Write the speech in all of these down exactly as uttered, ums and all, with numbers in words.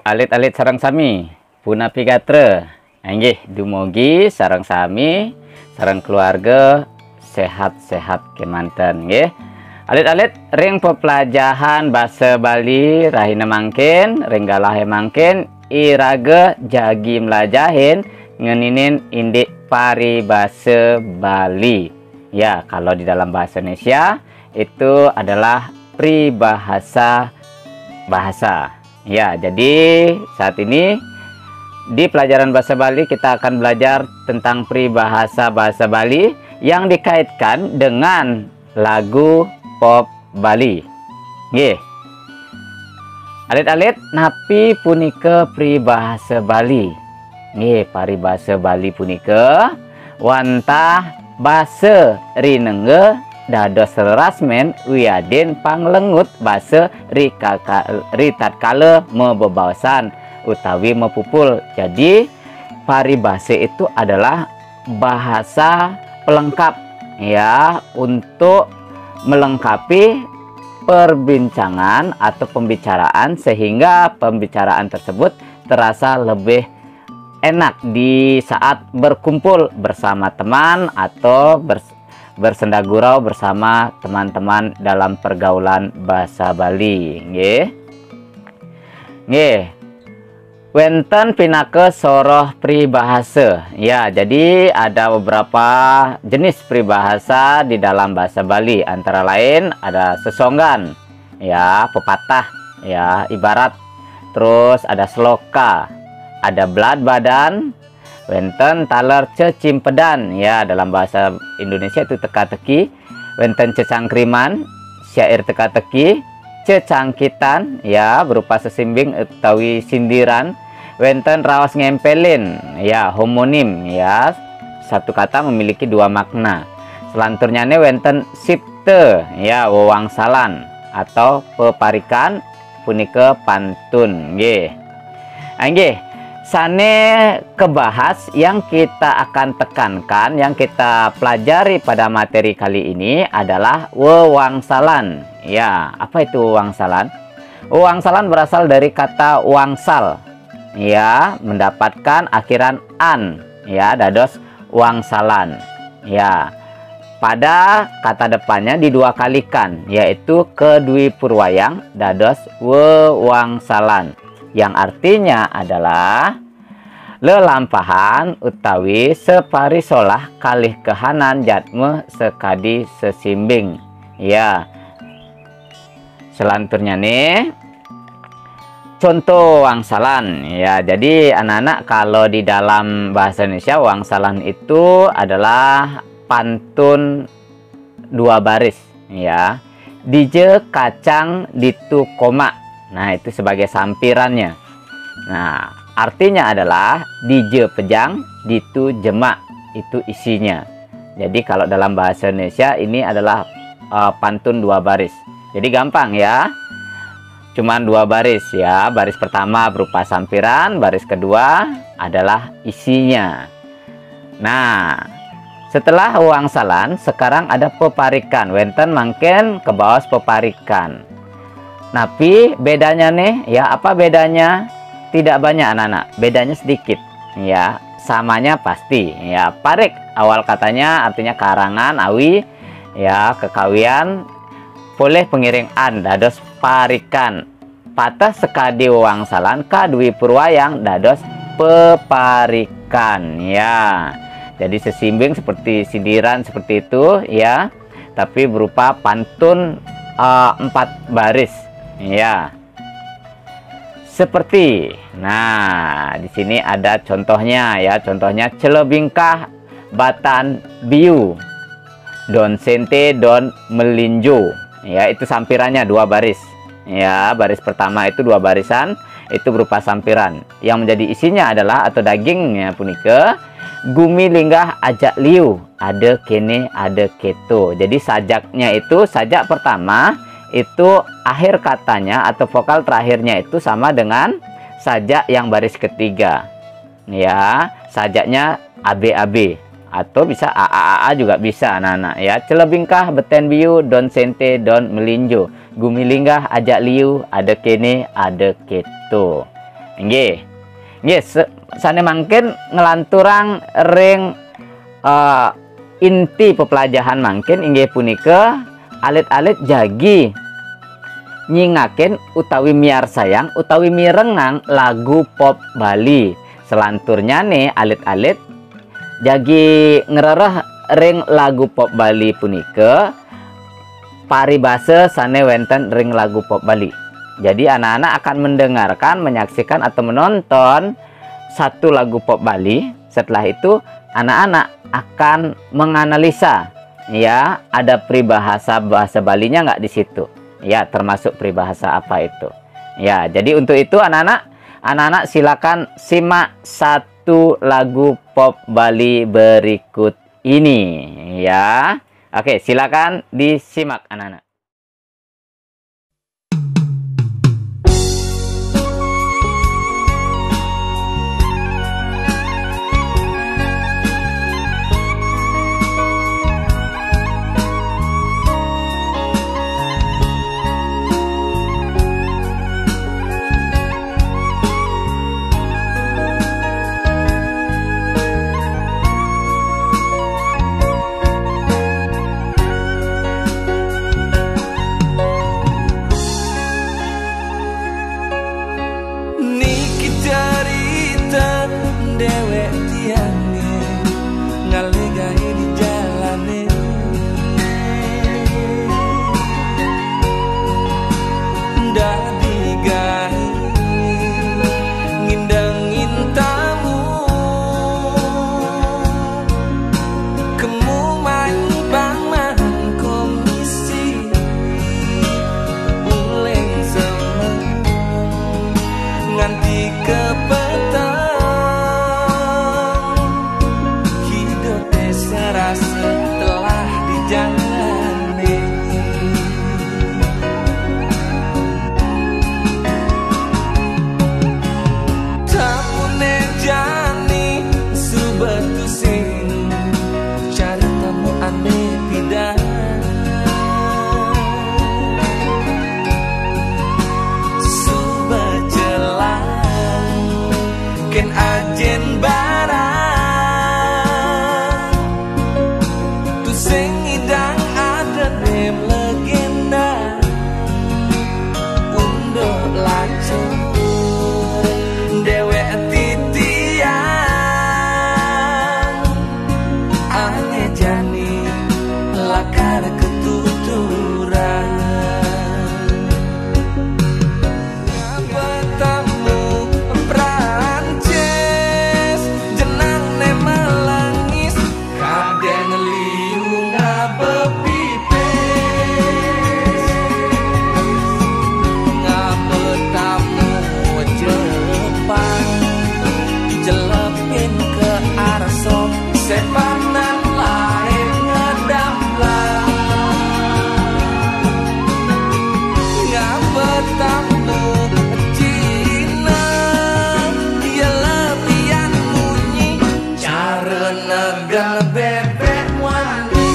Alit-alit sareng sami, punapi gatra? Inggih, dumugi sareng sami, sareng keluarga sehat-sehat kemanten, nggih. Alit-alit, ring peplajahan basa Bali rahina mangkin, ring galahe mangkin, iraga jagi mlajahin ngeninin indik paribasa Bali. Ya, kalau di dalam bahasa Indonesia itu adalah pribahasa bahasa. Ya, jadi saat ini di pelajaran bahasa Bali kita akan belajar tentang pribahasa bahasa Bali yang dikaitkan dengan lagu pop Bali. Nggih. Alit-alit, napi punika pribahasa Bali? Nggih, paribasa Bali punika wantah basa rinengga dados rerasmen wiadin panglengut basa rikaka-, ritatkala mabebaosan utawi mapupul. Jadi, paribasa itu adalah bahasa pelengkap, ya, untuk melengkapi perbincangan atau pembicaraan sehingga pembicaraan tersebut terasa lebih enak di saat berkumpul bersama teman atau bers-, bersendagurau bersama teman-teman dalam pergaulan bahasa Bali, nggih. Nggih. Wenten pinaka soroh pribahasa. Ya, jadi ada beberapa jenis pribahasa di dalam bahasa Bali. Antara lain ada sesonggan, ya, pepatah, ya, ibarat. Terus ada sloka, ada belad badan, wenten taler cecimpedan, ya, dalam bahasa Indonesia itu teka-teki, wenten cecangkriman, syair teka-teki, cecangkitan, ya, berupa sesimbing utawi sindiran, wenten raos ngempelin, ya, homonim, ya, satu kata memiliki dua makna. Selanturnyane wenten sipta, ya, wewangsalan atau peparikan, punika pantun, nggih. Inggih, sane kebahas yang kita akan tekankan, yang kita pelajari pada materi kali ini adalah wewangsalan. Ya, apa itu wewangsalan? Wewangsalan berasal dari kata wangsal. Ya, mendapatkan akhiran an, ya, dados wangsalan. Ya. Pada kata depannya didua kalikan, yaitu kedwi purwayang dados wewangsalan, yang artinya adalah lelampahan utawi separisolah kalih kahanan jatma sakadi sesimbing. Ya. Selanturnya nih, contoh wangsalan. Ya, jadi anak-anak, kalau di dalam bahasa Indonesia, wangsalan itu adalah pantun dua baris, ya. Dija kacang ditu koma. Nah, itu sebagai sampirannya. Nah, artinya adalah dija pejang ditu jemak, itu isinya. Jadi kalau dalam bahasa Indonesia ini adalah, eh, pantun dua baris. Jadi gampang ya. Cuman dua baris ya. Baris pertama berupa sampiran, baris kedua adalah isinya. Nah, setelah wangsalan, sekarang ada peparikan. Wenten mangkin kebaos peparikan. Napi bedanya nih? Ya, apa bedanya? Tidak banyak, anak-anak. Bedanya sedikit. Ya, samanya pasti. Ya, parik awal katanya artinya karangan, awi, ya, kekawian, polih pengiring an, dados parikan. Pateh sakadi wewangsalan, kadwi purwayang dados peparikan, ya. Jadi sesimbing seperti sindiran seperti itu, ya. Tapi berupa pantun, eh, empat baris, ya. Seperti, nah, di sini ada contohnya, ya. Contohnya, celebingkah batan biu, don sente, don melinjo. Ya, itu sampirannya dua baris. Ya, baris pertama itu dua barisan, itu berupa sampiran. Yang menjadi isinya adalah, atau dagingnya punika, gumi linggah ajak liu, ada kene, ada keto. Jadi sajaknya itu, sajak pertama itu akhir katanya atau vokal terakhirnya itu sama dengan sajak yang baris ketiga. Ya, sajaknya A B A B atau bisa A A A A juga bisa, anak-anak, ya. Celebingkah beten biu, don sente, don melinjo. Gumi linggah ajak liu, ada kene, ada keto. Inggih. Inggih, se-, sane mangkin nglanturang ring, eh, inti pepelajahan mangkin inggih punika alit-alit jagi nyingakin utawi miarsayang utawi mirengang lagu pop Bali. Selanturnyane alit-alit jagi ngrereh ring lagu pop Bali punika paribasa sane wenten ring lagu pop Bali. Jadi anak-anak akan mendengarkan, menyaksikan atau menonton satu lagu pop Bali. Setelah itu anak-anak akan menganalisa, ya, ada peribahasa bahasa Balinya nggak di situ. Ya, termasuk peribahasa apa itu. Ya, jadi untuk itu anak-anak, anak-anak silakan simak satu lagu pop Bali berikut ini, ya. Oke, silakan disimak anak-anak. Niki cerita dewek tiange ngalih gahe di jalane. Dadi gahe ngindengin tamu. Kemu main bang main komisi. Uleng semeng nganti ke petang. Hidup serasi telah dijalani. Tamune jani suba tusing, cara tamu ane pidan. Suba jelang, ken ajen barang. Tusing idang ada dem legenda. Unduk lacur dewek titiang. Ane jani lakar ketuturan. Betamu Prancis, jenangne melengis, kaden liu ngaba pipis. Ngaba tamu Jepang, jelepin ke arso, sepanan lain ngedam. Ngaba tamu Cina, ia lebihan munyi, cara negen bebek wani.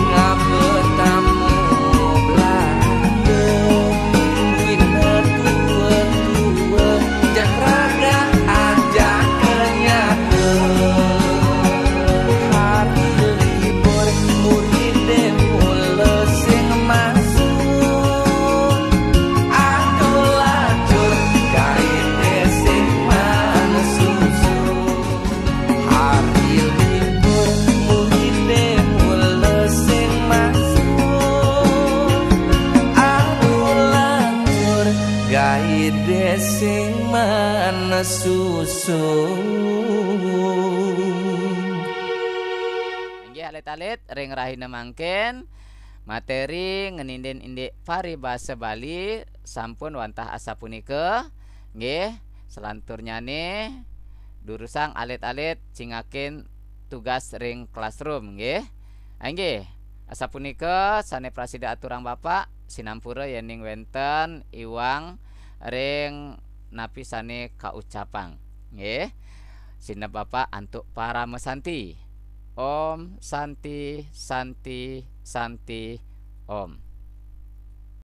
Ngaba tamu Belanda, wina tua-tua, jak raga ajak kenyata. Hari libur, muridé mula sing masuk. Aduh lacur, gaéné sing maan susuk. Hari libur, muridé mula sing masuk. Aduh lacur, gaéné sing maan susuk. Inggih, alit-alit, ring rahina mangkin, materi ngenindin indik paribasa Bali sampun wantah asapunika. Nggih, selanturnyane durusang alit-alit cingakin tugas ring classroom, nggih. Inggih, asapunika sane prasida aturang Bapak, sinampura yening wenten iwang ring napi sane kaucapang. Nggih. Sineb Bapak antuk parama santi. Om Santi, Santi, Santi, Om.